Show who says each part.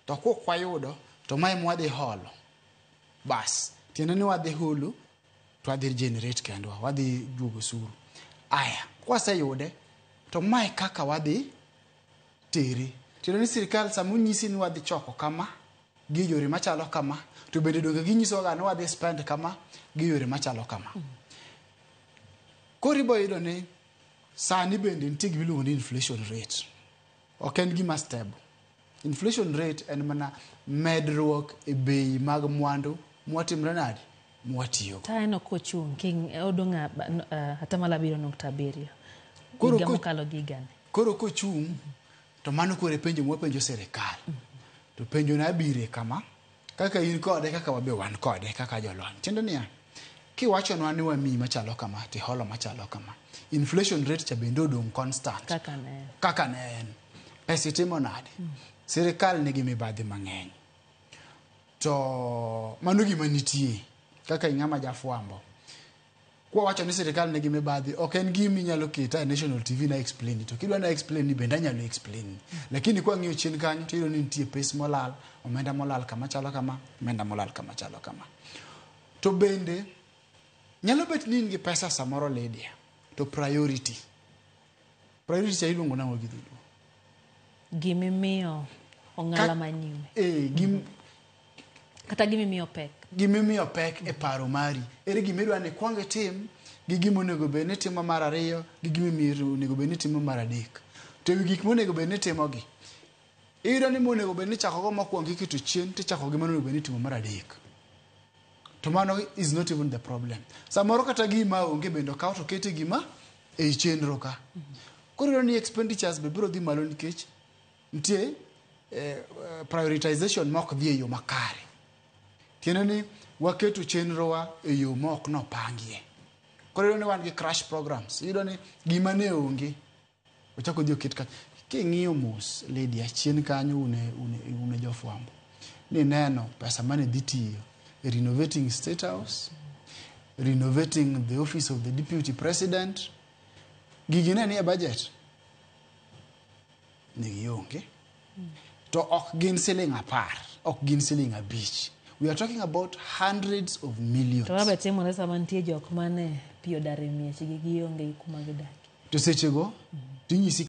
Speaker 1: To kok wayudo to mae mwadhi holo. Bas, tiende ni wadhi hulu to wadhi generate kendwa, wadhi juogo osuru. Aya, kwaseyude to mae kaka wadhi tere. Tiende ni sirikal sama onyisi ni wadhi choko kama gi yore machalo kama, to bende donge ginyisowa ni wadhi spend kama gi yore machalo kama. Koro ibo yudo ni sani bende nitie gima iluongo ni inflation rate. Ok en gima stable. Inflation rate en mana medruok e bei mag mwandu mwatimre nade mwatiyogo.
Speaker 2: Taneno kochung' king odong' 7.7
Speaker 1: Koro
Speaker 2: higa mokalo gi higani.
Speaker 1: Koro kochung' to mano koro e penjo mwapenjo sirikal. To penjo na bire kama, kaka in kode kaka wabe wan kode kaka jolony. Tiende niya, kiwachonwa ni wamiyi machalo kama tiholo machalo kama, inflation rate cha bende odong' constant.
Speaker 2: Kaka ne en.
Speaker 1: Kaka ne en. Pesa itimo nade? Sirikal nigi mibadhi mang'eny. To mano gima nitie kaka ing'ama jafwambo. Kwawacho ni sirikal nigi mibadhi, ok en gima inyalo keta e national TV na explain. To kidwa na explain ni bende anyalo explain. Lakini kwang'iyo chien kanyo to iyudo ni nitie pes molal, omenda molal kama chalo kama, omenda molal kama chalo kama. To bende nyalo bet ni in gi pesa samoro Lydia, to priority. Priority cha iluongo nang'o gi dholuo?
Speaker 2: Gimimiyo ong'ala manyime. Kata gimimiyo pek.
Speaker 1: Gimimiyo pek e paro mari. Ere gima idwa ni ikwong itim, gi gima onego bed ni itimo mar ariyo, gi gima onego bed ni itimo mar adek. To ewi gik monego bed ni itimogi, iyudo ni monego bed ni ichakogo mokwongo iketo chien, tichako gi monego bed ni itimo mar adek. To mano is not even the problem. Samoro kata gima onge bende okaw to kete gima ei chenro ka. Koro iyudo ni expenditures be biro dhi malo nikech nitie prioritization ma ok dhi e yo makare. Tiende ni waketo chenrowa e yo ma ok nopangie. Koro iyudo ni wan gi crash programs. Iyudo ni gima ne onge ochako odhi oket ka. King'iyo mos Lydia chien kanyo une jofwambo nineno pesa mane dhi tiyo e renovating State House, renovating the office of the deputy president. Gigi ne nie budget? Ne gionge. To ok gin siling 10, ok gin siling 5. We are talking about hundreds of millions.
Speaker 2: To mabe timore sama nitie jok mane pi odar e miechgi gionge gi kuma gidakie.
Speaker 1: To sechego tinyisi